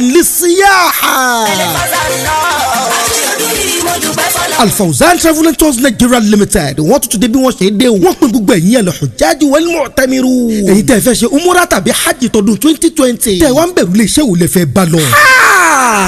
للسياحة. Alfauzan Travel and Tours Nigeria Limited, wọ́n tún ti dé bí wọ́n ṣe dé o. Wọ́n pín gbogbo ẹ̀yin al-hujjaj wal-mu'tamirun. Èyí tẹ́ fẹ́ ṣe umura tàbí hajj tọdún 2020. Tẹ́ wá ń bẹ̀rù, iléeṣẹ́ wo lẹ fẹ́ bá lọ?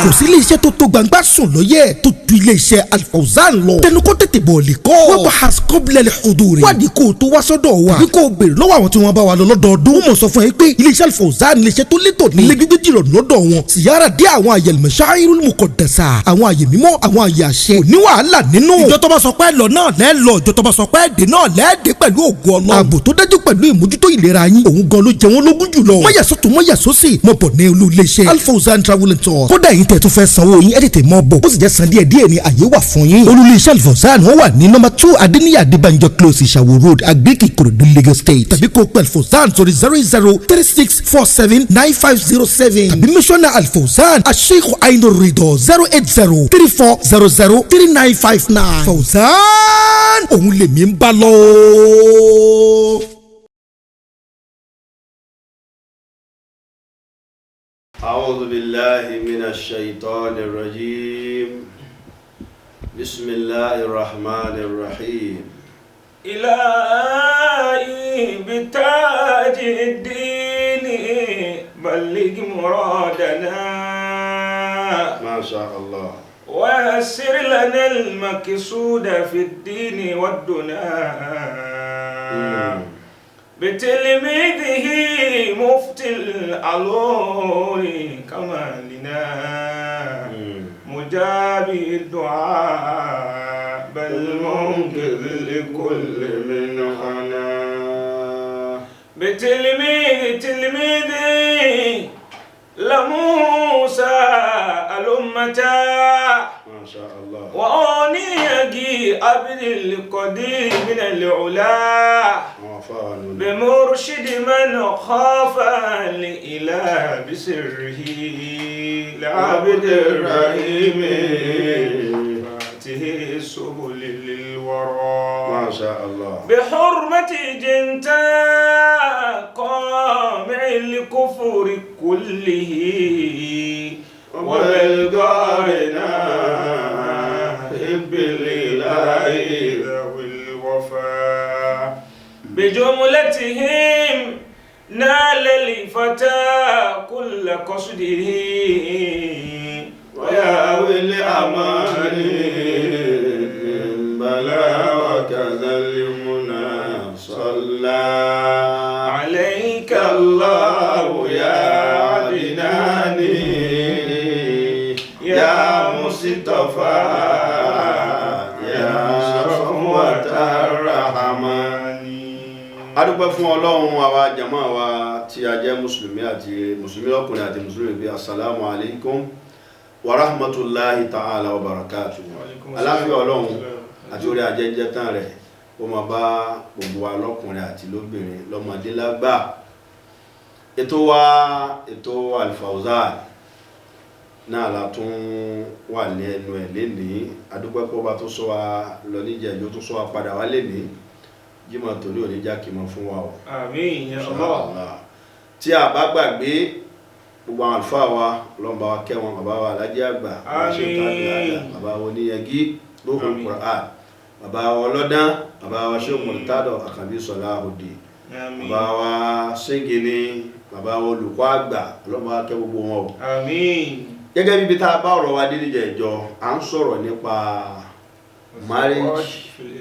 Kò sí iléeṣẹ́ tó tó gbangba sùn lọ́yẹ̀ tó ju iléeṣẹ́ Alfauzan lọ. Tẹnu kó tètè bọ̀ lè kọ́. Wọ́n bá has qabla al-huduri. Wádìí kó o tó wá sọ́dọ̀ wa. Tàbí kó o béèrè lọ́wọ́ àwọn tí wọ́n bá wa lọ lọ́dọọdún. Wọ́n mọ̀ sọ fún ẹ pé iléeṣẹ́ Alfauzan, iléeṣẹ́ tó létò ní. Ilé gbígbé jìrọ̀ lọ́dọ̀ wọn. Siyara dé àwọn àyè al-masha'irul muqaddasa. Àwọn àyè mímọ́, àwọn àyè àṣẹ. Kò ní wàhálà nínú. Ìjọ tó bá sọ pé lọ náà lẹ́ lọ, ìjọ tó bá sọ pé dé náà lẹ́ẹ̀dẹ́ pẹ̀lú ògo Ọlọ́run. Ààbò tó dájú pẹ̀lú ìmójútó ìlera yín. Òun gan ló jẹ wọ́n lógún jùlọ. Mọ̀yà sọ́tún, mọ̀yà sósì. Mọ̀ bọ̀ ní olú iléeṣẹ́ Alfauzan Travel and Tours. Kódà yín tẹ̀ tó fẹ́ sanwó yín, ẹ̀ tètè mọ́ bọ̀. Ó sì jẹ́ san díẹ̀ díẹ̀ ni, àyè wà fún yín. Olú iléeṣẹ́ Alfauzan, wọ́n wà ní number 2, Adeniyi Adebanjo Close, Ìṣàwò Road, Agric, Ìkòròdú, Lagos State. Tàbí kó pẹ̀ Alfauzan sórí 08036479507. Tàbí mísọ́nà Alfauzan, Asheikh Ainur Rido, 08034003959. Fauzan, òun lèmi ń bá lọ. أعوذ بالله من الشيطان الرجيم. بسم الله الرحمن الرحيم. إلهي بتاج الدين بلغ مرادنا. ما شاء الله. ويسر لنا المقصود في الدين والدنا بتلميذه مفتي العلوم كمالنا مجاب الدعاء بل منقذ لكل من خنا بتلميذ تلميذي لموسى الأمة. ما شاء الله. وأنيجي عبد القدير من العلا بمرشد من خاف الإله بسره لعبد الرحيم فاته السبل للورى. ما شاء الله. بحرمة جنتا قامع الكفر كله وبالقارنا حب الإله ذوي الوفاء بجملتهم نال الفتى كل قصده ويا الأماني بلى وكذا المنى صلى عليك الله يا عدناني يا مصطفى يا صفوة الرحمن. Adúpẹ́ fún Ọlọ́run. Àwa jàmá wa tí a jẹ́ mùsùlùmí àti mùsùlùmí ọkùnrin àti mùsùlùmí bíi, assalamu alaikum wa rahmatulahi ta'ala wa barakatuh. Aláfíà Ọlọ́run àti orí ajẹ́jẹ́ tán rẹ̀ ó máa bá gbogbo wa lọ́kùnrin àti lóbìnrin, lọ́mọdé lágbà. Ètò wa, ètò Alfauzan náà la tún wà ní ẹnu ẹ̀ lénìí. Adúpẹ́ pé ọba tó sọ wa lọ níjẹ̀ẹ́jọ́ tó sọ wa padà wá lénìí. Jímọ̀ torí òní já kí mọ̀ fún wa o. Àmín ya Allah. Tí a bá gbàgbé gbogbo àwọn àlùfáà wa, ọlọ́mọba wa kẹ́ wọn, bàbá wa Alájí Àgbà, bàbá wa oníyẹgí lóhùn Qur'an, bàbá wa ọlọ́dán, bàbá wa Sheikh Murtado Àkànbí Salahuddin, bàbá wa Ṣẹ́gìnì, bàbá wa olùkọ́ àgbà, ọlọ́mọba wa kẹ́ gbogbo wọn o. Àmín. Gẹ́gẹ́ bíbi tá a bá ọ̀rọ̀ wa dé níjẹ̀ẹ́jọ́, à ń sọ̀rọ̀ nípa marriage in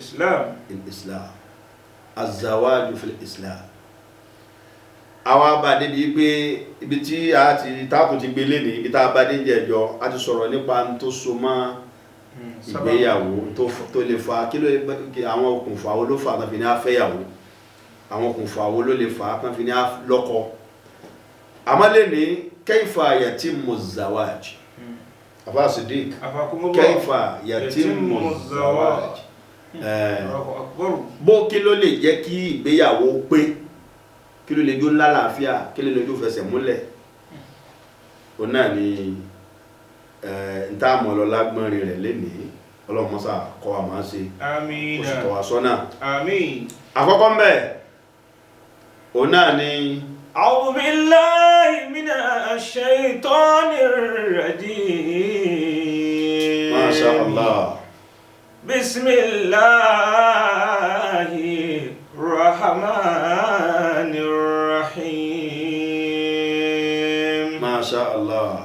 Islam, azawaju fil Islam. Àwa bá débi pé ibi tí a ti táàkù ti gbé lé ní ibi tá a bá dé jẹjọ, a ti sọ̀rọ̀ nípa tó so mọ́ ìgbéyàwó, tó lè fa kí ló, àwọn okùnfà wo ló fà tán fi ní afẹ́yàwó, àwọn okùnfà wo ló lè fà tán fi ní lọ́kọ. Àmọ́ lè ní kayfa yatimmu zawaj, Afa Sidik, kayfa yatimmu zawaj, bó kí ló lè jẹ́ kí ìgbéyàwó pé, kí ló lè jó lálàáfíà, kí ló lè jó fẹsẹ̀ múlẹ̀. Òun náà ni n tá mọ̀ lọ lágbọ́nrin rẹ̀ lénìí. Ọlọ́run mọ́sá kọ́ wa máa ṣe, Àmín. Ó sì tọ́ wa sọ́nà. Àmín. Àkọ́kọ́ mbẹ̀ òun náà ni. A'udhu billahi. من الشيطان الرجيم. Masha Allah. بسم الله الرحمن الرحيم. Masha Allah.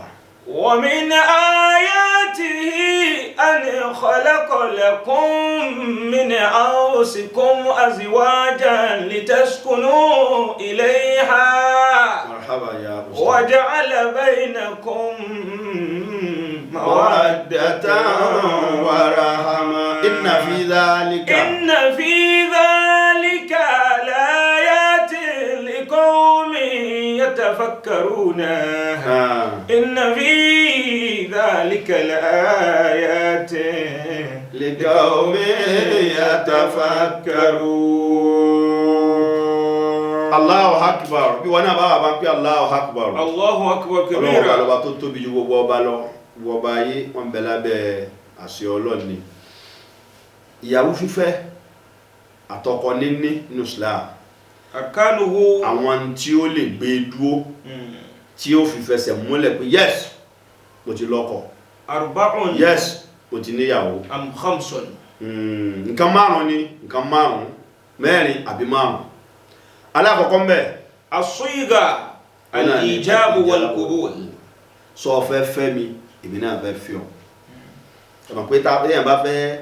ومن آياته أن خلق لكم من أنفسكم أزواجا لتسكنوا إليها Marhaba ya ustaz. وجعل بينكم مودة مودة ورحمة إن في ذلك إن في ذلك لآيات لقوم يتفكرون. إن في ذلك لآيات لقوم يتفكرون. Allahu Akbar. Bí wọn náà bá wà bá ń pè Allahu Akbar. الله أكبر Ọlọ́run ọba كبيرا. lọ́ba tó tóbi ju gbogbo ọba lọ. Gbogbo ọba ayé wọn bẹ lábẹ́ àṣẹ Ọlọ́run ni. Ìyàwó fífẹ́ àtọkọ níní nínú Islam, أركانه àwọn tí ó lè gbé e dúró tí ó fi fẹsẹ̀ múlẹ̀ pé yes, mo ti lọ́kọ, أربع yes, mo ti níyàwó. أم خمس. Nǹkan márùn ni, nǹkan márùn, mẹ́rin àbí márùn. Alákọ̀ọ́kọ́ ń bẹ̀, الصيغة الإيجاب والقبول. Sọ fẹ́ fẹ́ mi, èmi náà fẹ́ fẹ́ ọ. Ẹ mọ̀ pé tá èèyàn bá fẹ́,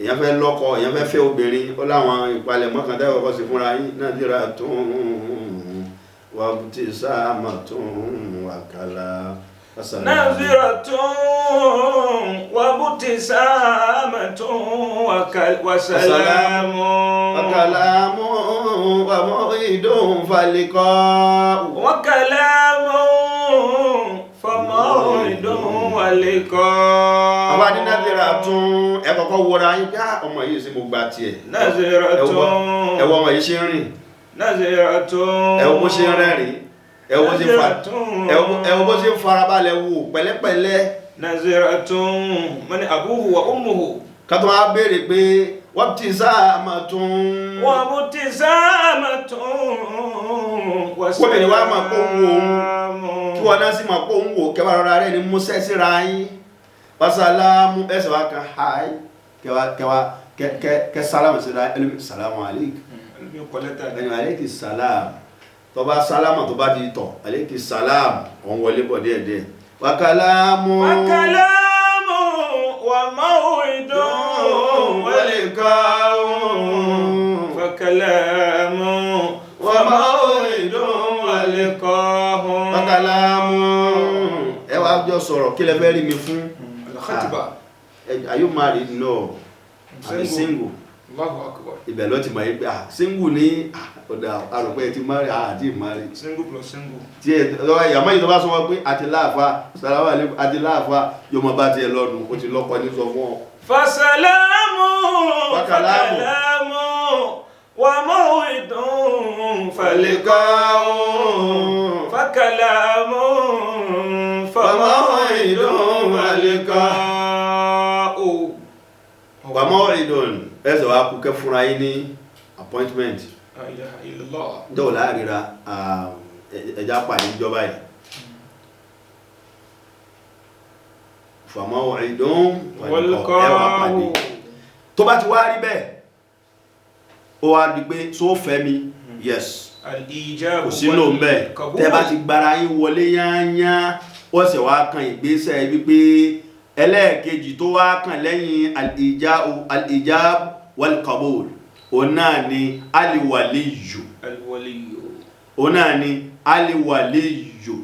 èèyàn fẹ́ lọ́kọ, èèyàn fẹ́ fẹ́ obìnrin, ó láwọn ìpalẹ̀mọ́ kan tẹ́ kọ́kọ́ sí fúnra yín náà dìra tún wà tí sáàmà tún wà kàlà. نظرة وابتسامة وسلام وكلام وموعد فلقاء وكلام فموعد ولقاء. Àbá ní nàzírà tún, ẹ kọ́kọ́ wọra yín pé "Ah, ọmọ yìí sí mo gba tiẹ̀." نظرة Ẹ wo ọmọ yìí ṣe ń rìn, نظرة ẹ wo bó ṣe ń rẹ́rìn, ẹ wo bó ṣe ń fa ẹ wo bó ṣe ń farabalẹ̀ wò pẹ̀lẹ́pẹ̀lẹ́. نظرة من أبوه وأمه. Ká tó wá béèrè pé wọ́n ti sáà máa tún وابتسامة Kóbìnrin wa máa kó ń wo òun, وسلام kí wọn náà sì máa kó ń wò kẹwàá rọra rẹ ní músẹ́ síra yín, wasalamu ẹsẹ̀ wa kan hi, kẹwàá kẹwàá kẹ kẹ kẹ sálámù síra ẹlòmí, salamu aleykum, ẹni aleyki salam, tó bá sálámù tó bá di tọ̀ aleyki salam, òun wọlé bọ̀ díẹ̀díẹ̀, wakalamu وكلام وموعد ولقاء فكلام وموعد ولقاء. Wakalamu, ẹ wá jọ sọ̀rọ̀, kí lẹ fẹ́ rí mi fún? الخطبة. Are you married? No, I'm single. الله أكبر. Ibẹ̀ ló ti mọ̀ yí pé ah, single ní ah, ọ̀dà àròpẹ́ ẹ ti marry, ah, àti marry. Single plus single. Tí ẹ lọ́wọ́ ìyàmọ́ yìí tó bá sọ wọn pé àti láàfa sàlámù alaykum àti láàfa, yóò mọ bá tiẹ̀ lọ́nu, ó ti lọ́kọ ní sọ fún ọ. فسلام وكلام. فكلام وموعد فلقاء فكلام فموعد ولقاء. Wàmọ́ ìdùn ẹsẹ̀ wa kú kẹ́ fúnra yín ní appointment. لا إله إلا الله. Dọ́wọ́ láàrira ẹja pàdé ìjọba yìí. Fàmọ́ ìdùn ẹ wà pàdé. ولقاء. Tó bá ti wá rí bẹ́ẹ̀, ó wá di pé só fẹ́ mi, yes, الإيجاب kò sí lóun bẹ́ẹ̀. Tẹ́ bá ti gbára yín wọlé yányá, ó sì wá kan ìgbésẹ̀ wípé ẹlẹ́ẹ̀kejì tó wá kàn lẹ́yìn al-ijab wal-qabul, òun náà ni al-waliyyu. الولي. Òun náà ni al-waliyyu,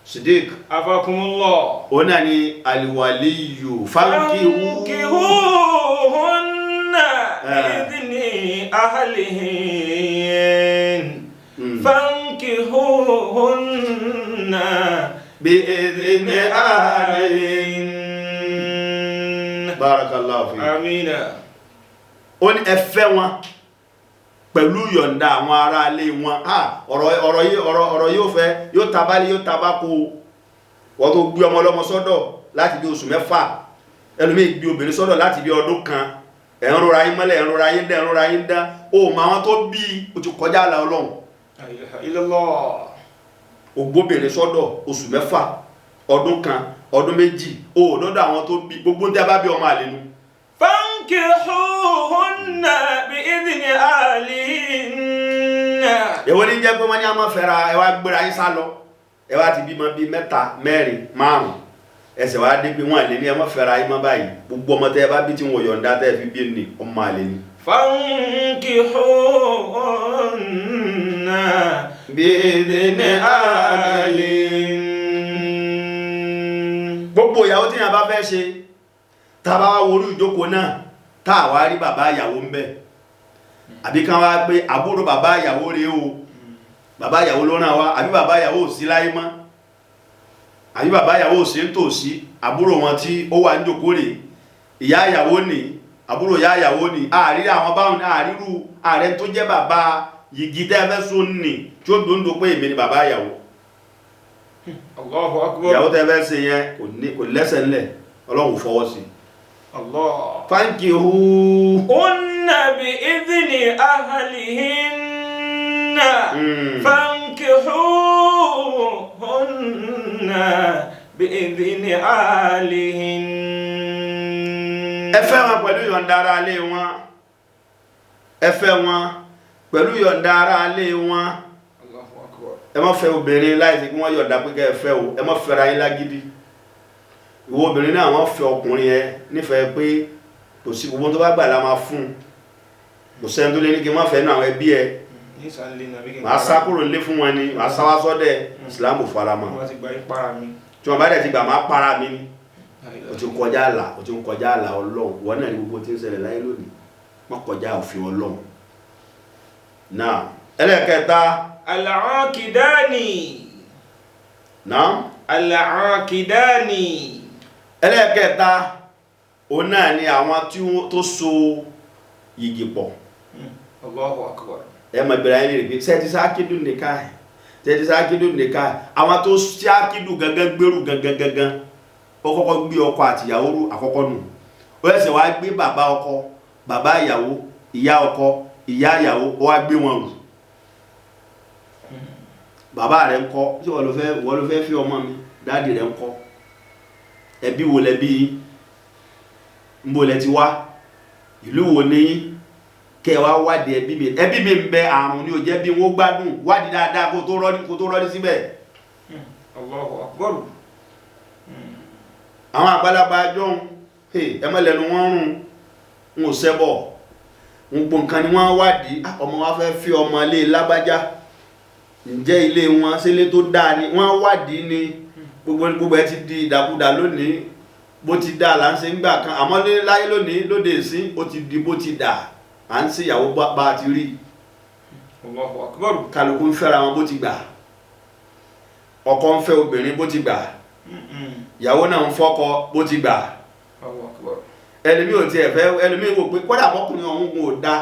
Sidik. أفاكم الله. Òun náà ni al-waliyyu, fankihu فانكحوهن بإذن أهلهن. فانكحوهن بإذن أهلهن. أهلهن. Barakallahu fi. آمين. Ó ní ẹ fẹ́ wọn pẹ̀lú yọ̀ǹda àwọn aráalé wọn. Ah, ọ̀rọ̀ ọ̀rọ̀ yìí, ọ̀rọ̀ ọ̀rọ̀ yóò fẹ́ yóò tabalẹ̀ yóò tabako. Wọ́n tó gbé ọmọ ọlọ́mọ sọ́dọ̀ láti bí oṣù 6, ẹlòmíì gbé obìnrin sọ́dọ̀ láti bí ọdún kan, ẹ̀ ń rọra yín mọ́lẹ̀, ẹ̀ ń rọra yín dán, ẹ̀ ń rọra yín dán, o mọ àwọn tó bí o ti kọjá àlà Ọlọ́run. La ilaha illallah. Ògbóbìnrin sọ́dọ̀ oṣù 6, ọdún 1, ọdún 2, o lọ́dọ̀ àwọn tó bí gbogbo tẹ́ bá bí ọmọ àlè nu. Fankihuhunna bi idhni ahlihinna. Èwo ní jẹ́ pé wọ́n ní a máa fẹ́ra ẹ wá gbéra yín sá lọ, ẹ wá ti bímọ bíi 3, 4, 5, ẹsẹ̀ wá dé pé wọ́n àlè ní ẹ má fẹ́ra yín mọ́ báyìí. Gbogbo ọmọ tẹ́ ẹ bá bí tí wọ́n yọ̀ǹda tẹ́ ẹ fi bí ní ọmọ àlè ni. Fankihuhunna bi idhni ahlihinna. Gbogbo ìyàwó tí yàn bá fẹ́ ṣe, tá a bá wá worú ìjókòó náà, tá a wá rí bàbá ìyàwó ń bẹ̀, àbí kán wá pé àbúrò bàbá ìyàwó rèé o, bàbá ìyàwó ló ràn wá, àbí bàbá ìyàwó ò sí láyé mọ́, àbí bàbá ìyàwó ò sí ń tòsí, àbúrò wọn tí ó wà ń jókòó rèé, ìyá ìyàwó nì, àbúrò ìyá ìyàwó nì, àrírí àwọn báwọn àrírú ààrẹ tó jẹ́ bàbá yìgì tẹ́ fẹ́ sún nì tí ó dòńdó pé èmi ni bàbá ìyàwó. Allahu akbar. Ìyàwó tẹ́ fẹ́ ṣe yẹn kò lẹ́sẹ̀ ńlẹ̀, Ọlọ́run fọwọ́ sí. Allah. Fankihuhunna bi idhni ahlihinna. Fankihuhunna bi idhni ahlihinna. Ẹ fẹ́ wọn pẹ̀lú yọ̀ǹda ara ilé wọn. Ẹ fẹ́ wọn pẹ̀lú yọ̀ǹda ara ilé wọn. Allahu akbar. Ẹ má fẹ́ obìnrin láìsí kí wọ́n yọ̀ǹda pé kẹ́ ẹ fẹ́ o. Ẹ má fẹ́ra yín lágídí. Ìwọ obìnrin náà wọ́n fẹ́ ọkùnrin yẹn nífẹ̀ẹ́ pé kò sí gbogbo tó bá gbà la máa fún un. Kò sẹ́ni tó lé ní kí n má fẹ́ nu àwọn ẹbí ẹ. Màá sá kúrò nílé fún wọn ni, màá sá wá sọ́dẹ̀. Ìsìlámù faramọ́. Tí wọ́n bá dẹ̀ ti gbà máa para mi ni. O ti kọjá àlà, o ti ń kọjá àlà Ọlọ́run. Wọ́n náà ní gbogbo tí ń ṣẹlẹ̀ láyé lónìí. Wọ́n kọjá òfin Ọlọ́run. Náà, ẹlẹ́ẹ̀kẹta. Al-aqidani. Náà. Al-aqidani. Ẹlẹ́ẹ̀kẹta, òun náà ni àwọn tó so yìgì pọ̀. Allahu akbar. Ẹ mọ̀ ìbẹ̀rẹ̀ ayé rẹ̀ pé ṣẹ́ẹ̀tì sákìdù nìka ẹ̀, ṣẹ́ẹ̀tì sákìdù nìka ẹ̀. Àwọn tó sákìdù gangan gbèrú gangan gangan, ó kọ́kọ́ gbé ọkọ àtìyàwó rú àkọ́kọ́ nù. Ó ṣẹ̀ṣẹ̀ wá gbé bàbá ọkọ, bàbá ìyàwó, ìyá ọkọ, ìyá ìyàwó, ó wá gbé wọn rù. Bàbá rẹ̀ ń kọ́, ṣé wọ́n ló fẹ́ fi ọmọ mi? Dáàdì rẹ̀ ń kọ́. Ẹbí wo lẹbí yín? Ńbo lẹ ti wá? Ìlú wo ni yín? Kẹ́ wá wádìí ẹbí mi. Ẹbí mi ń bẹ àrùn ni ò jẹ́ bí wọ́n gbádùn. Wádìí dáadáa kó tó rọ́ní síbẹ̀. Allahu akbar. Àwọn àgbàlagbà jọ̀hún, ẹ má lẹ́nu wọn rùn, n ò sẹ́bọ̀. Gbogbo nǹkan ni wọ́n wádìí. Ọmọ wa fẹ́ fi ọmọ ilé lágbájá. Ǹjẹ́ ilé wọn sílé tó dáa ni? Wọ́n wádìí ni. Gbogbo ẹ ti di ìdàkudà lónìí. Bó ti dà là ń ṣe ń gbà kan. Àmọ́ láyé lónìí lóde ìsín, ó ti di bó ti dà. À ń ṣèyàwó bá a ti rí. Allahu akbar. Kálukú ń fẹ́ra wọn bó ti gbà. Ọkọ ń fẹ́ obìnrin bó ti gbà. Ìyàwó náà ń fọ́kọ bó ti gbà. Allahu akbar. Ẹlòmíì ò tiẹ̀ fẹ́, ẹlòmíì wò pé kódà bọ́kùnrin ọ̀hún kò da.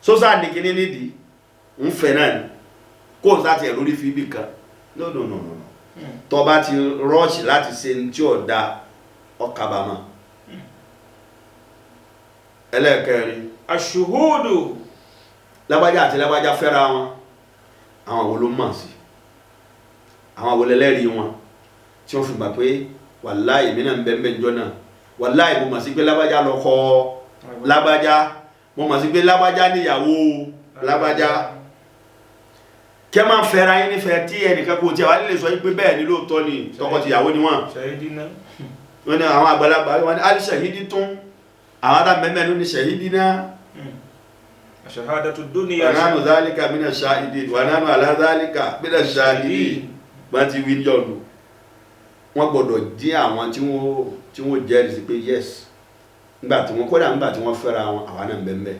Sósà ní kinní nídìí, ń fẹ́ náà ni. Kó o sá tiẹ̀ lórí fi ibì kan. No, no, no, no. Tó bá ti rọ́ọ̀ṣì láti ṣe ní tí ò da, ó kábàámọ̀. Ẹlẹ́ẹ̀kẹrin. Aṣuhudu. Lágbájá àti lágbájá fẹ́ra wọn. Àwọn wo ló mọ̀ sí? Àwọn wo lẹ́lẹ́rìí wọn? Tí wọ́n fi gbà pé wàláì èmi náà ń bẹ ń bẹ níjọ́ náà. Wàláì mo mọ̀ sí pé lágbájá lọ́kọ lágbájá. Mo mọ̀ sí pé lágbájá níyàwó lágbájá. Kẹ́ máa fẹ́ra yín nífẹ̀ẹ́ tí ẹnìkan kò tiẹ̀ wá nílé sọ yín pé bẹ́ẹ̀ ni lóòótọ́ ni tọkọ-tìyàwó ni wọ́n. Wọ́n ní àwọn àgbàlagbà wọ́n ní alìṣẹ̀hídì tún. Àwọn ará mẹ́mẹ́ ló ní ṣẹ̀hídì náà. Ṣahadatu dunya. Wa nahnu dhalika mina shahidin. Wa nahnu ala dhalika mina shahidin. Wọ́n ti wí jọ̀nù. Wọ́n gbọ́dọ̀ dín àwọn tí wọ́n jẹ́rìí sí pé yes. Nígbà tí wọ́n kódà nígbà tí wọ́n fẹ́ra wọn, àwa náà ń bẹ ń bẹ.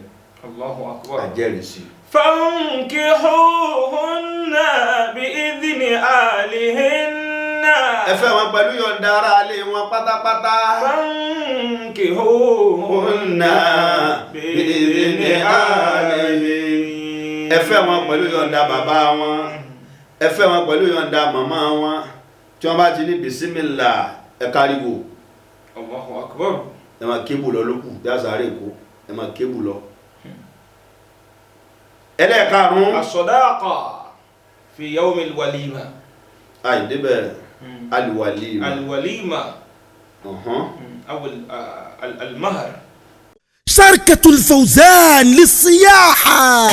Allahu akbar. Àjẹ́rìí sí. Fankihuhunna bi idhni ahlihinna. Ẹ fẹ́ wọn pẹ̀lú yọ̀ǹda ara ilé wọn pátápátá. Fankihuhunna bi idhni ahlihinna. Ẹ fẹ́ wọn pẹ̀lú yọ̀ǹda bàbá wọn. Ẹ fẹ́ wọn pẹ̀lú yọ̀ǹda màmá wọn. Tí wọ́n bá ti ní bisimilá, ẹ káríwò. Allahu akbar. Ẹ máa kébù lọ lókù, bí àṣà rẹ̀ kó, ẹ máa kébù lọ. Ẹlẹ́ẹ̀karùn-ún. As-sadaqa fi yawm al-walima. Àìdébẹ̀ aliwalima. Alwalima. Aw almahar. Sharkatul Fawzan lisiyaha.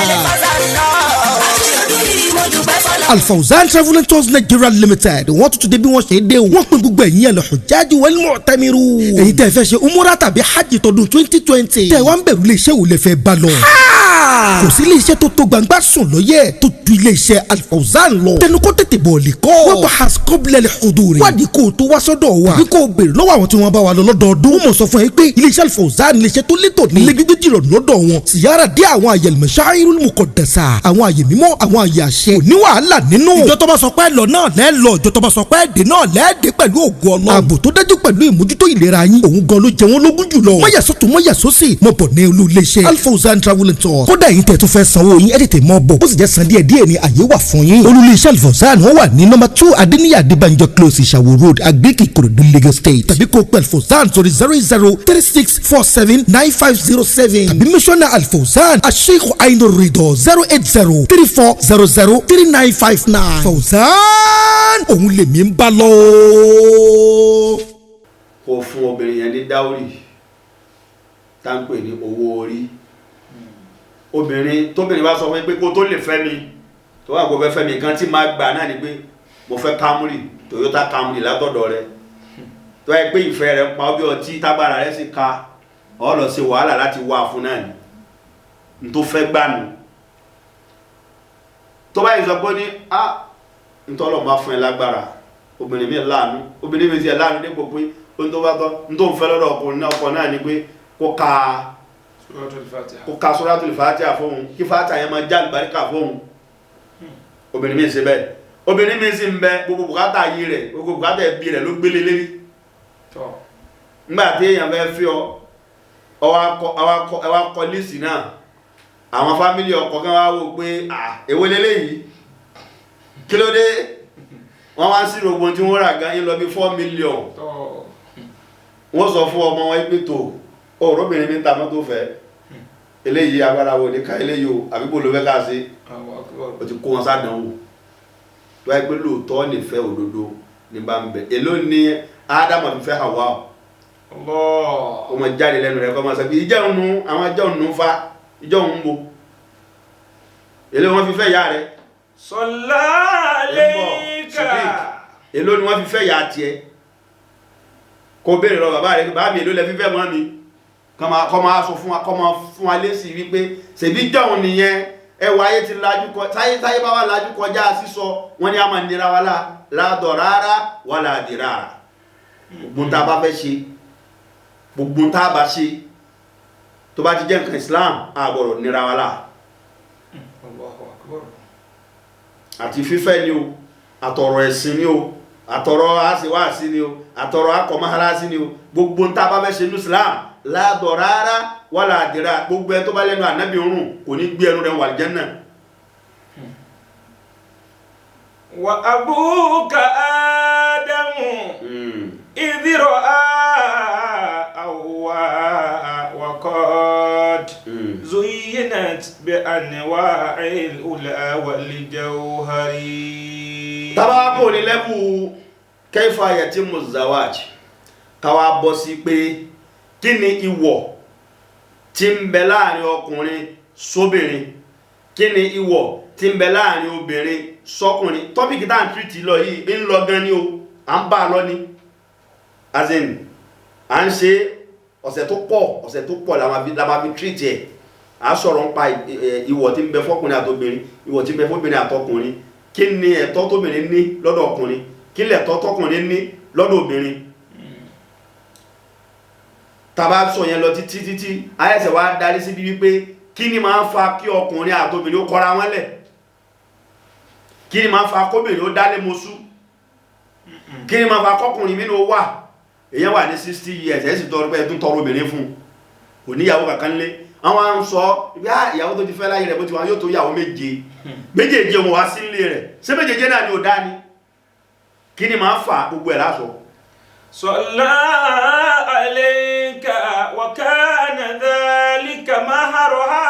Al-Fawzan Travel and Tours Nigeria Limited, wọ́n tún ti dé bí wọ́n ṣe dé o. Wọ́n pín gbogbo ẹ̀yin al-hujjaj wal mu'tamirun. Èyí tẹ́ fẹ́ ṣe umura tàbí hajj tọdún 2020. Tẹ́ wá ń bẹ̀rù iléeṣẹ́ wo lẹ fẹ́ bá lọ. Kò sí iléeṣẹ́ tó tó gbangba sùn lọ́yẹ̀ tó ju iléeṣẹ́ Al-Fawzan lọ. Tẹnu kó tètè bọ̀ lè kọ́. Wọ́n bá has kọ́bílẹ̀ huduri. Wádìí kó o tó wá sọ́dọ̀ wa. Tàbí kó o béèrè lọ́wọ́ àwọn tí wọ́n bá wa lọ lọ́dọọdún. Wọ́n mọ̀ sọ fún ẹ pé iléeṣẹ́ Al-Fawzan iléeṣẹ́ tó létò ní. Ilé gbígbé jìrọ̀ lọ́dọ̀ wọn. Siyara dé àwọn àyè al-masha'irul muqaddasa. Àwọn àyè mímọ́, àwọn àyè àṣẹ. Kò ní wàhálà nínú. Ìjọ tó bá sọ pé lọ náà lẹ́ lọ, ìjọ tó bá sọ pé dé náà lẹ́ẹ̀dẹ́ pẹ̀lú ògo Ọlọ́run. Ààbò tó dájú pẹ̀lú ìmójútó ìlera yín. Òun gan ló jẹ wọ́n lógún jùlọ. Mọ̀yà sọ́tún mọ̀yà sósì. Mo bọ̀ ní olú iléeṣẹ́ Al-Fawzan Travel and Tours. Kódà yín tẹ̀ tún fẹ́ sanwó yín, ẹ tètè mọ́ bọ̀. Ó sì jẹ́ san díẹ̀ díẹ̀ ní àyè wà fún yín. Olú iléeṣẹ́ Al-Fawzan wọ́n wà ní nọ́mbà 2 Adéníyà Adébánjọ Close, Ìṣàwó Road, Agric, Ìkòròdú, Lagos State. Tàbí kó pẹ̀ Al-Fawzan sórí 08036479507. Tàbí mísọ́nà Al-Fawzan Asheikh Ainur Rido 08034003959. Fawzan òun lèmi ń bá lọ. Kó fún obìnrin yẹn ní dáórì tá ń pè ní owó orí. Obìnrin tóbìnrin bá sọ fún mi pé kó tó lè fẹ́ mi, tó wà kó fẹ́ fẹ́ mi, nǹkan tí máa gbà náà ni pé mo fẹ́ Camry, Toyota Camry látọ̀dọ̀ rẹ. Tó yẹ pé ìfẹ́ rẹ ń pa ọ́ bí ọtí, tágbára rẹ sì ka, ọ lọ ṣe wàhálà láti wá fún náà ni n tó fẹ́ gbà nù. Tó bá yìí sọ pé ní a ntọ́lọ̀ máa fún ẹ lágbára, obìnrin mi láàánú, obìnrin mi ti ẹ̀ láàánú dépò pé ohun tó bá tọ́ n tó ń fẹ́ lọ́dọ̀ ọkùnrin náà, ọkọ náà ni pé kó ka Suratul Fatiha fóun, kí Fatiha yẹn máa já àlùbáríkà fóun. Obìnrin mi ṣe bẹ́ẹ̀. Obìnrin mi sì ń bẹ gbogbo bùkátà yìí rẹ̀, gbogbo bùkátà ẹbí rẹ̀ ló gbélé lérí. Nígbà tí èèyàn fẹ́ fi ọ ọwọ́ akọ lísì náà, àwọn fámìlì ọkọ kan wá wò pé èwo leléyìí, kí ló dé? Wọ́n wá sí rògbòn tí wọ́n rà gan ń lọ bí 4 million. Wọ́n sọ fún ọmọ wọn pé tó ọ̀rọ̀bìnrin mi ń ta mọ́tò fẹ́ eléyìí, agbára wo ní ká eléyìí o, àbí bò ló fẹ́ ká ṣe? O ti kó wọn sádánwò. Tó wáyé pé lóòótọ́ nífẹ̀ẹ́ òdodo ní bá ń bẹ. Èló ni Ádámù fi fẹ́ Háwà? Ó mọ jáde lẹ́nu rẹ̀ kọ́ máa sọ pé ìjọ òun nu àwọn ìjọ òun nu fa ìjọ òun bo. Èló wọn fi fẹ́ ìyá rẹ̀? Sọlá lẹ́yìnká. Èló ni wọ́n fi fẹ́ ìyá tiẹ̀? Kó béèrè lọ bàbá rẹ̀, bàbá mi èló lẹ fi fẹ́ mọ́ mi? Kọ́ máa sọ fún wa, kọ́ máa fún wa lésì wípé ṣèbí jọ̀hún nìyẹn. Ẹwà ayé ti lajú kọ, táyé táyé bá wà lajú kọjá sísọ, wọn ni a máa nira wa ládọ̀ rárá wà láàdì rárá. Gbogbo tá a bá fẹ́ ṣe, gbogbo tá a bá ṣe tó bá ti jẹ́ nǹkan Islam, a gbọ́dọ̀ nira wa lá. Àti fífẹ́ ni o, àtọ̀rọ̀ ẹ̀sìn ni o, àtọ̀rọ̀ àṣewàṣí ni o, àtọ̀rọ̀ akọ̀mọ́hálásí ni o, gbogbo tá a bá fẹ́ ṣe ní Islam ládọ̀ rárá wà láàdì rárá. Gbogbo ẹ tó bá lẹ́nu ànábì rùn kò ní gbé ẹnu rẹ̀ wà Jánnà. Wa abuka Ádámù idh ra'a Hawwa wa qad zuyyinat bi anwa'il ula wal jawhari. Tábà kò ní lẹ́bù kayfa yatimu zawaj, káwá bọ́ sí pé kí ni ìwọ̀ tí ń bẹ láàrin ọkùnrin sóbìnrin, kí ni ìwọ̀ tí ń bẹ láàrin obìnrin sọ́kùnrin. Tọ́pìkì tá à ń tìrìtì lọ yìí ń lọ gan ni o, à ń bá a lọ ni, as in à ń ṣe ọ̀sẹ̀ tó pọ̀, ọ̀sẹ̀ tó pọ̀ la máa fi tìrìtì ẹ̀. À sọ̀rọ̀ ń pa ìwọ̀ tí ń bẹ fọ́kùnrin àtobìnrin, ìwọ̀ tí ń bẹ fọ́bìnrin àtọkùnrin, kí ni ẹ̀tọ́ tóbìnrin ní lọ́dọ̀ ọkùnrin, kí lẹ̀tọ́ tọkùnrin ní lọ́dọ̀ obìnrin. Tàbá sọ yẹn lọ títí títí, ayẹ́sẹ̀ wá darí síbi wípé kí ni máa ń fa kí ọkùnrin àtobìnrin ó kọra wọn lẹ̀, kí ni máa ń fa kóbìnrin ó dálé mosú, kí ni máa fa kọkùnrin mínú ó wà, èyàn wà ní 60 years ẹ̀ sì tọrọ pé ẹ̀tún tọrọ obìnrin fún kò níyàwó kankan lé. Àwọn à ń sọ ibi ìyàwó tó ti fẹ́ láyé rẹ̀ bó ti wà yóò tó ìyàwó méje méjèèjì òun wá sí ilé rẹ̀, ṣé méjèèjì náà ni ò dá ni? Kí ni máa ń fa gbogbo ẹ̀ lásọ. Sọlá alayka wa kana dhalika mahruha.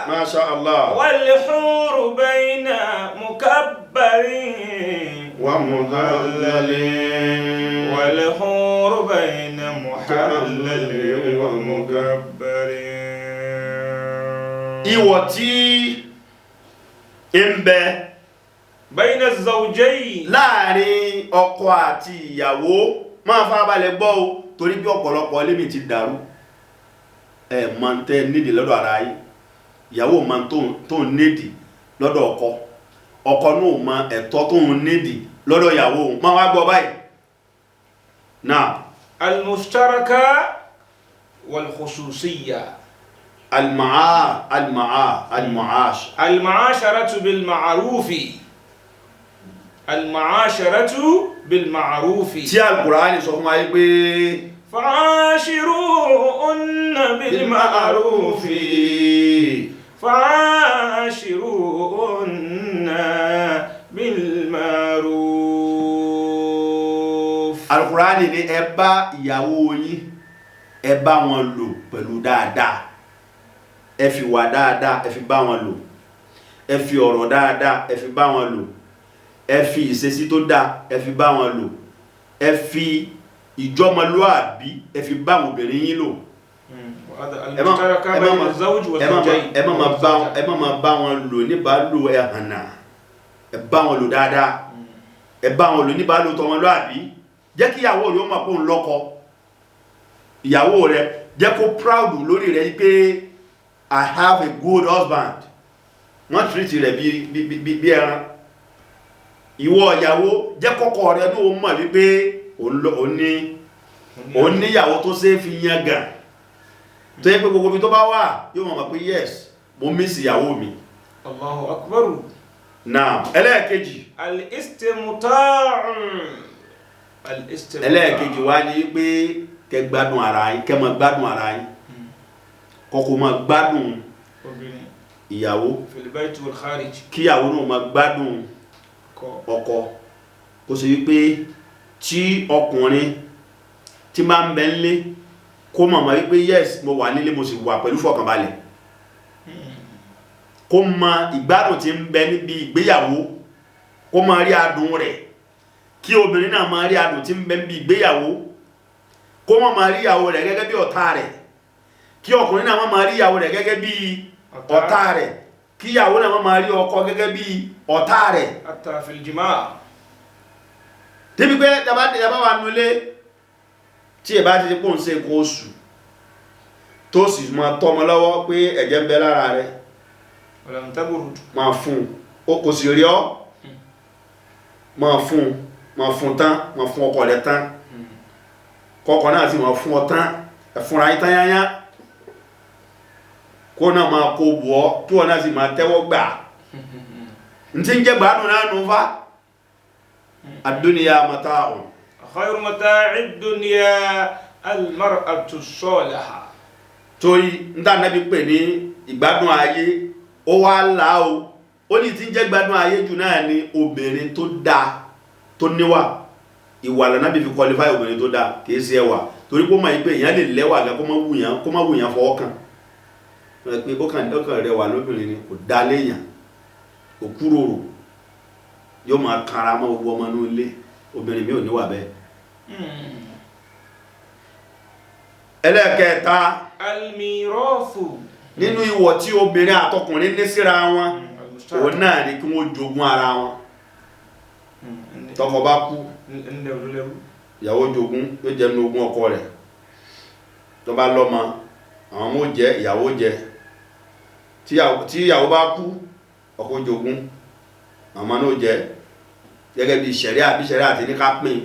Masha Allah. Wal huru bayna mukabbarin ومذلل والحور بين محلل ومكبر. Ìwọ̀ tí ń bẹ بين الزوجين láàrin ọkọ àti ìyàwó, máa farabalẹ̀ gbọ́ o, torí bí ọ̀pọ̀lọpọ̀ ilé mi ti dàrú. Ẹ máa ń tẹ́ nídìí lọ́dọ̀ ara yín, ìyàwó máa ń tó ń nídìí lọ́dọ̀ ọkọ, ọkọ náà mọ ẹ̀tọ́ tó ń nídìí lọ́dọ̀ ìyàwó. Máa wá gbọ́ báyìí náà. المشتركة والخصوصية. Alimaa alimaa alimuash. المعاشرة بالمعروف، المعاشرة بالمعروف. Tí Al-Qur'ani sọ fún wa yìí pé فعاشروهن بالمعروف، فعاشروهن بالمعروف. Al-Qur'ani ní ẹ bá ìyàwó yín, ẹ bá wọn lò pẹ̀lú dáadáa, ẹ fi wà dáadáa, ẹ fi bá wọn lò, ẹ fi ọ̀rọ̀ dáadáa, ẹ fi bá wọn lò, ẹ fi ìṣesí tó dáa, ẹ fi bá wọn lò, ẹ fi ìjọmọlúàbí, ẹ fi bá àwọn obìnrin yín lò. وهذا المشتركة بين الزوج والزوجين. Ẹ má ma bá wọn lò níbàálò ẹhànà, ẹ bá wọn lò dáadáa, ẹ bá wọn lò níbàálò tọmọlúàbí. Jẹ́ kí ìyàwó rẹ ó mọ̀ pé òun lọ́kọ, ìyàwó rẹ jẹ́ kó proud lórí rẹ yìí pé I have a good husband. Wọ́n treat rẹ̀ bí ẹran. Ìwọ ìyàwó jẹ́ kọ́kọ́ rẹ ní òun mọ̀ wípé òun níyàwó tó ṣe é fi yan gàn, tó yẹ pé gbogbo ibi tó bá wà yóò mọ̀ pé yes, mo miss ìyàwó mi. Allahu akbar. Now ẹlẹ́ẹ̀kejì. Al-istimta'. Al-istimta'. Ẹlẹ́ẹ̀kejì wá ní pé kẹ́ gbádùn ara yín, kẹ́ máa gbádùn ara yín, kọ́kọ́ máa gbádùn ìyàwó, fil bayt wal kharij, kíyàwó náà máa gbádùn ọkọ. Kó ṣe wípé tí ọkùnrin tí máa ń bẹ nílé kó mọ̀ wípé yes, mo wà nílé, mo sì wà pẹ̀lú fọkànbalẹ̀, kó mọ ìgbádùn tí ń bẹ níbi ìgbéyàwó, kó máa rí adùn rẹ̀, kí obìnrin náà máa rí adùn tí ń bẹ níbi ìgbéyàwó, kó má máa rí ìyàwó rẹ̀ gẹ́gẹ́ bí ọ̀tá rẹ̀, kí ọkùnrin náà má máa rí ìyàwó rẹ̀ gẹ́gẹ́ bí ọ̀tá rẹ̀, kí ìyàwó náà má máa rí ọkọ gẹ́gẹ́ bí ọ̀tá rẹ̀. Hatta fil jima'. Débi pé tàbá wà nulẹ̀ tí ẹ bá ti pò ń ṣe nǹkan oṣù tó sì máa tọ́mọ lọ́wọ́ pé ẹ̀jẹ̀ ń bẹ lára rẹ̀, máa fún un, kò sì rí ọ́, máa fún un, máa fún un tán, máa fún ọkọ rẹ̀ tán, kọ́kọ́ náà sì máa fún ọ tán, ẹ̀fúnra yín tán yányá, kó náà máa kó bù ọ́, kí wọ́n náà sì máa tẹ́wọ́ gbà. N ti ń jẹ́ gbádùn náà nù fa. Ad-dunya mata'un. Khayru mata'i ad-dunya al-mar'atu as-salihah. Torí n tá Nábì pè ní ìgbádùn ayé, ó wá là ó, ó ní tí ń jẹ́ gbádùn ayé jù náà ni obìnrin tó dáa, tó níwà. Ìwà l'Ànábì fi qualify obìnrin tó dáa, kì í ṣe ẹwà, torí pé ó mọ̀ yìí pé èèyàn lè lẹ́wà gan kó má wùyàn fọwọ́ kàn. Pé ó kàn rẹwà lóbìnrin ni, kò dá léèyàn, kò kúròrò, yóò máa kanra mọ́ gbogbo ọmọ inú ilé. Obìnrin mi ò níwà bẹ́ẹ̀. Ẹlẹ́ẹ̀kẹta, al-mirathu. Nínú ìwọ̀ tí obìnrin àtọkùnrin ní síra wọn, òun náà ni kí wọ́n jogún ara wọn. Tọkọ bá kú, ìyàwó jogún, yóò jẹ́ nínú ogún ọkọ rẹ̀. Tó bá lọ́mọ, àwọn ọmọ ó jẹ, ìyàwó jẹ. Tí ìyàwó bá kú, ọkọ jogún, àwọn ọmọ náà jẹ. Gẹ́gẹ́ bí ṣẹ̀ríà, bí ṣẹ̀ríà àti ní ká pín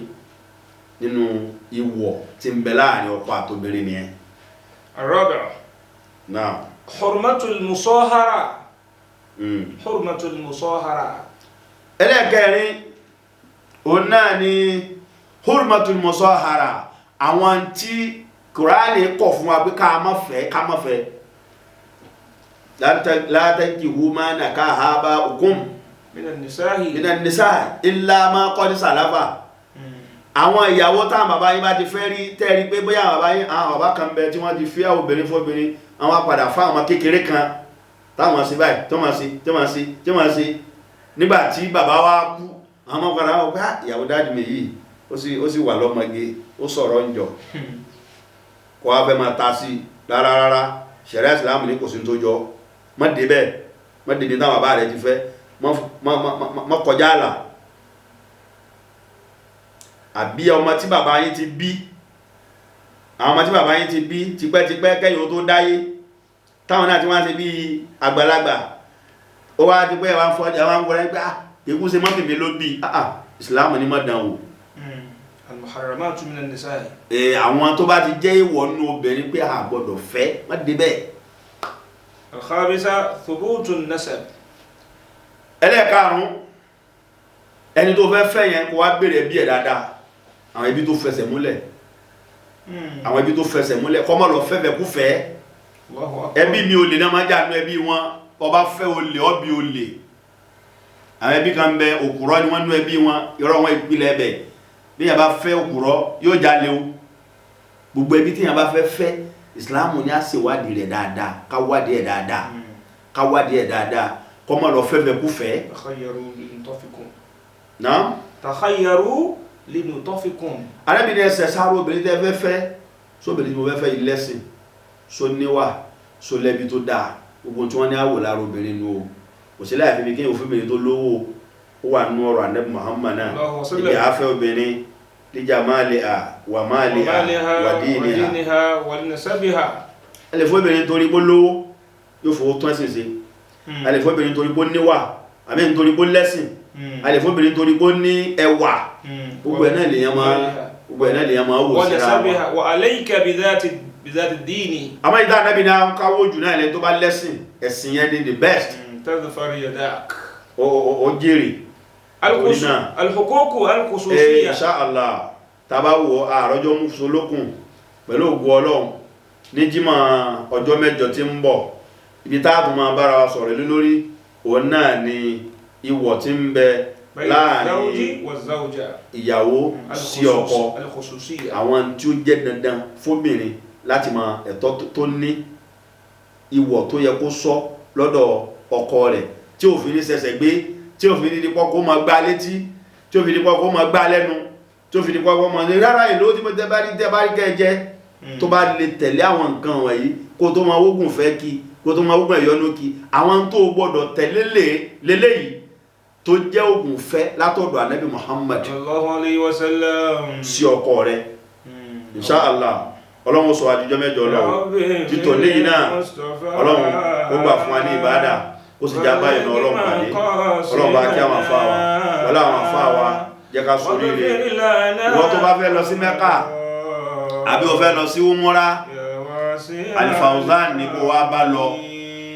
nínú ìwọ̀ tí ń bẹ láàrin ọkọ àtobìnrin nìyẹn. Ar-rabi'. Náà. Hurmatul musahara. Hurmatul musahara. Ẹlẹ́ẹ̀kẹrin, òun náà ni hurmatul musahara, àwọn tí Kùránì kọ̀ fún wa pé ká má fẹ́, ká má fẹ́. La tankihu ma nakaha aba'ukum minan nisa'i, minan nisa'i illa ma qad salafa. Àwọn ìyàwó táwọn bàbá yín bá ti fẹ́ rí, tẹ́rí pé bóyá bàbá yín, àwọn bàbá kan bẹ tí wọ́n ti fẹ́ obìnrin fóbìnrin, àwọn padà fáwọn ọmọ kékeré kan táwọn ṣe báyìí, tó máa ṣe, tó máa ṣe, tó máa ṣe. Nígbà tí bàbá wa kú, Àwọn ọmọ padà wọ́n pé, "Ah, ìyàwó daddy mi yìí ó sì wà lọ́mọge, ó sọ̀rọ̀ ń jọ kó wá fẹ́ máa ta sí i." Rárá rárá, ṣẹ̀ríà Ìsìlámù ní kò sí tó jọ. Má débẹ̀, má débi táwọn bàbá rẹ ti fẹ́, má kọjá àlà. Àbí ọmọ tí bàbá yín ti bí, àwọn ọmọ tí bàbá yín ti bí tipẹ́tipẹ́ kẹ́yìn ó tó dáyé, táwọn náà ti wá ń ṣe bí àgbàlagbà, ó wá ti pé ẹ wá ń fọ́, ẹ wá ń wọlé pé, ah, ikú ṣe mọ́mì mi ló bí. Ah ah, Ìsìlámù ní má dán wò. Al-muharramatu min an-nisa'i. Àwọn tó bá ti jẹ́ ìwọ̀ nínú obìnrin pé a gbọ́dọ̀ fẹ́, má débẹ̀. Al-khamisa thubutu an-nasab. Ẹlẹ́ẹ̀karùn-ún, ẹni tó fẹ́ fẹ́ yẹn, kó wá béèrè ẹbí ẹ̀ dáadáa, àwọn ẹbí tó fẹsẹ̀ múlẹ̀, àwọn ẹbí tó fẹsẹ̀ múlẹ̀, kó má lọ fẹ́fẹ́ kú fẹ́. Allahu akbar. Ẹbí mi olè náà máa ń jà nú ẹbí wọn. Ọba fẹ́ olè, ọbí olè. Àwọn ẹbí kan bẹ, òkúrọ́ ni wọ́n nú ẹbí wọn, irọ́ wọn ìpìlẹ̀ ẹbẹ̀. Bí yẹn bá fẹ́ òkúrọ́, yóò jalè o. Gbogbo ẹbí tí yẹn bá fẹ́ fẹ́, Ìsìláàmù ní á ṣèwádìí rẹ̀ dáadáa, ká wádìí ẹ̀ dáadáa, ká wádìí ẹ̀ dáadáa, kó má lọ fẹ́fẹ́ kú fẹ́. Takhayyaru linutafikum. Náà. Takhayyaru linutafikum. Arábìnrin, ẹsẹ̀ sáré obìnrin tẹ́ fẹ́ fẹ́, sóbìnrin tí mo fẹ́ fẹ́ yìí lẹ́sìn, só níwà, só lẹ́bi tó dáa. Gbogbo tí wọ́n ní àwò lára obìnrin nu o. Kò sí láì fi mi kéèyàn fún obìnrin tó lówó. Ó wà nínú ọ̀rọ̀ Ànábì Muhammad náà. Allahu sallam. Ibi àáfẹ́ obìnrin líjà máa lè à wà máa lè à wà dín ní à. Wa diniha wa linasabiha. Ẹ lè fún obìnrin torí pé ó lówó, yóò fowó tán ẹ̀sìn ṣe. Ẹ lè fún obìnrin torí pé ó níwà, àmì nítorí pé ó lẹ́sìn. Ẹ lè fún obìnrin torí pé ó ní ẹwà. Gbogbo ẹ̀ náà lèèyàn máa wò Wa síra wọn. nasabiha wa alayka bidhati dini. Àmọ́ ìdá Ànábì náà káwó jù náà, ilẹ̀ tó bá lẹ́sìn, ẹ̀sìn yẹn ni the best. Tadhfar yadak. Ó jèrè. Torí náà, Al-huquq al-khususiyya. Insha Allah, tá bá wo àrọ́jọ́ mú solókùn pẹ̀lú ògo Ọlọ́run, ní jímọ̀ ọjọ́ mẹ́jọ tí ń bọ̀, ibi tá a tún máa bára wa sọ̀rọ̀ lé lórí, òun náà ni ìwọ̀ tí ń bẹ Bayna láàrin az-zawji waz-zawja. ìyàwó sí ọkọ, Al-khususiyya. àwọn tí ó jẹ́ dandan fóbìnrin láti mọ ẹ̀tọ́ tó ní, ìwọ̀ tó yẹ kó sọ lọ́dọ̀ ọkọ rẹ̀, tí òfin ní ṣẹ̀ṣẹ̀ gbé, tí òfin ní dípọ́ kó máa gbá létí, tí òfin dípọ́ kó máa gbá lẹ́nu, tí òfin dípọ́ kó máa ní rárá ìlú tí mo tẹ́ bá rí, tẹ́ bá rí kẹ́ ẹ jẹ́. Tó bá lè tẹ̀lé àwọn nǹkan wọ̀nyí, kó tó máa wógùn fẹ́ kí, kó tó máa wógùn ẹ̀yọ́nú kí, àwọn tó gbọ́dọ̀ tẹ̀lé lélẹ́yìí tó jẹ́ ògùn fẹ́ látọ̀dọ̀ Ànábì Muhammad Sallallahu alayhi wa sallam. sí ọkọ rẹ̀. Insha Allah, Ọlọ́run sọ àjùjọ mẹ́jọ lọ. Títò léyìn náà, Ọlọ́run ó gbà fún wa ní ìbádà, ó sì já báyìí náà. Ọlọ́run pàdé, Ọlọ́run bá kí àwọn afá wa, wọlé àwọn afá wa, jẹ́ ká ṣoríire. Ìwọ tó bá fẹ́ lọ sí Mẹ́kà àbí o fẹ́ lọ sí Umura, Al-Fawzan ní kó wá bá lọ.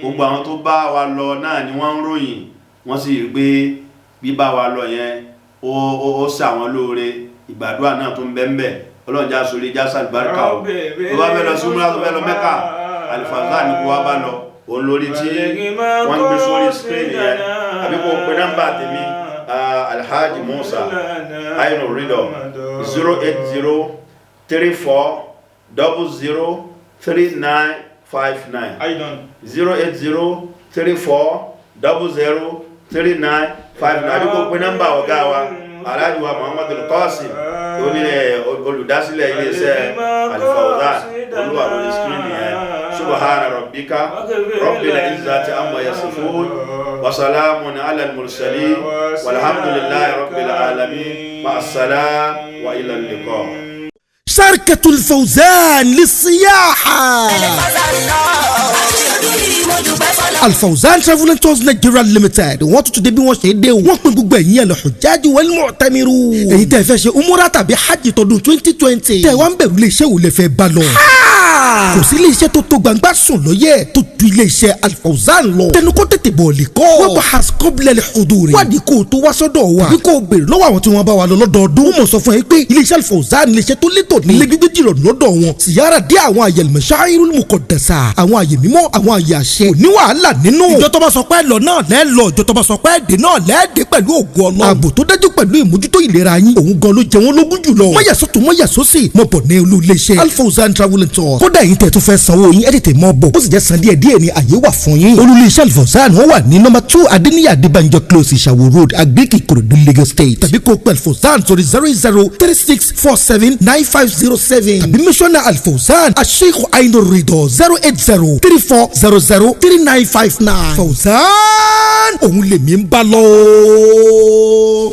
Gbogbo àwọn tó bá wa lọ náà ni wọ́n ń ròyìn, wọ́n sì rí pé bíbá wa lọ yẹn ó ṣe àwọn lóore. Ìgbàdúrà náà tó ń bẹ ń bẹ. Ọlọ́run já sórí, já sàlùbáríkà o. Tó bá fẹ́ lọ sí Umura, tó fẹ́ lọ Mẹ́kà, Al-Fawzan ní kó wá bá lọ. Òun lórí tí wọ́n ń gbé sórí screen yẹn, àbí kó pe nọ́mbà tèmi, Alhaji Musa Ainu Rido, 08034003959. أيضا. 08034003959, àbí kó pe nọ́mbà ọ̀gá wa, Alhaji wa Muhammadu Qasim, onílẹ̀ olùdásílẹ̀ iléeṣẹ́ Al-Fawzan, olúwa lórí screen yẹn. Subhana rabbika rabbil izzati amma yasifun wa salamun ala al-mursalin, walhamdulillahi rabbil alamin. Ma'as salam wa ila al-liqa. شركة الفوزان للسياحة، Alfauzan Travel and Tours Nigeria Limited, wọ́n tún ti dé bí wọ́n ṣe dé o. Wọ́n pín gbogbo ẹ̀yin al-hujjaj wal-mu'tamirun, èyí tẹ́ fẹ́ ṣe umura tàbí hajj tọdún 2020, tẹ́ wá ń bẹ̀rù iléeṣẹ́ wo lè fẹ́ bá lọ. Kò sí iléeṣẹ́ tó tó gbangba sùn lọ́yẹ̀ tó ju iléeṣẹ́ Alfauzan lọ. Tẹnu kó tètè bọ̀ lè kọ́. Wọ́n bá has qabla al-huduri. Wádìí kó o tó wá sọ́dọ̀ wa, àbí kó o béèrè lọ́wọ́ àwọn tí wọ́n bá wa lọ lọ́dọọdún. Wọ́n mọ̀ sọ fún ẹ pé iléeṣẹ́ Alfauzan, iléeṣẹ́ tó létò ní ilé gbígbé jìrọ̀ lọ́dọ̀ wọn. Siyara dé àwọn àyè al-masha'irul muqaddasa, àwọn àyè mímọ́, àwọn àyè àṣẹ, kò ní wàhálà nínú. Ìjọ tó bá sọ pé lọ náà lẹ́ lọ, ìjọ tó bá sọ pé dé náà lẹ́ẹ̀dẹ́ pẹ̀lú ògo Ọlọ́run. Ààbò tó dájú pẹ̀lú ìmójútó ìlera yín, òun gan ló jẹ wọ́n lógún jùlọ. Mọ̀yà sọ́tún, mọ̀yà sósì, mọ̀ bọ̀ ní olú iléeṣẹ́ Alfauzan Travel and Tours. Kódà Kódà yín tẹ̀ tún fẹ́ sanwó yín, ẹ tètè mọ́ bọ̀. Ó sì jẹ́ san díẹ̀ díẹ̀ ni, àyè wà fún yín. Olú iṣẹ́ Alfawzan, wọ́n wà ní nọ́mbà 2, Adéníyà Adébánjọ Close, Ìṣàwò Road, Agric, Ìkòròdú, Lagos State. Tàbí kó pẹ̀lú Alfawzan sórí 08036479507, tàbí mísọ́nà Alfawzan Asheikh Ainur Rido, 08034003959. Fawzan, òun lèmi ń bá lọ.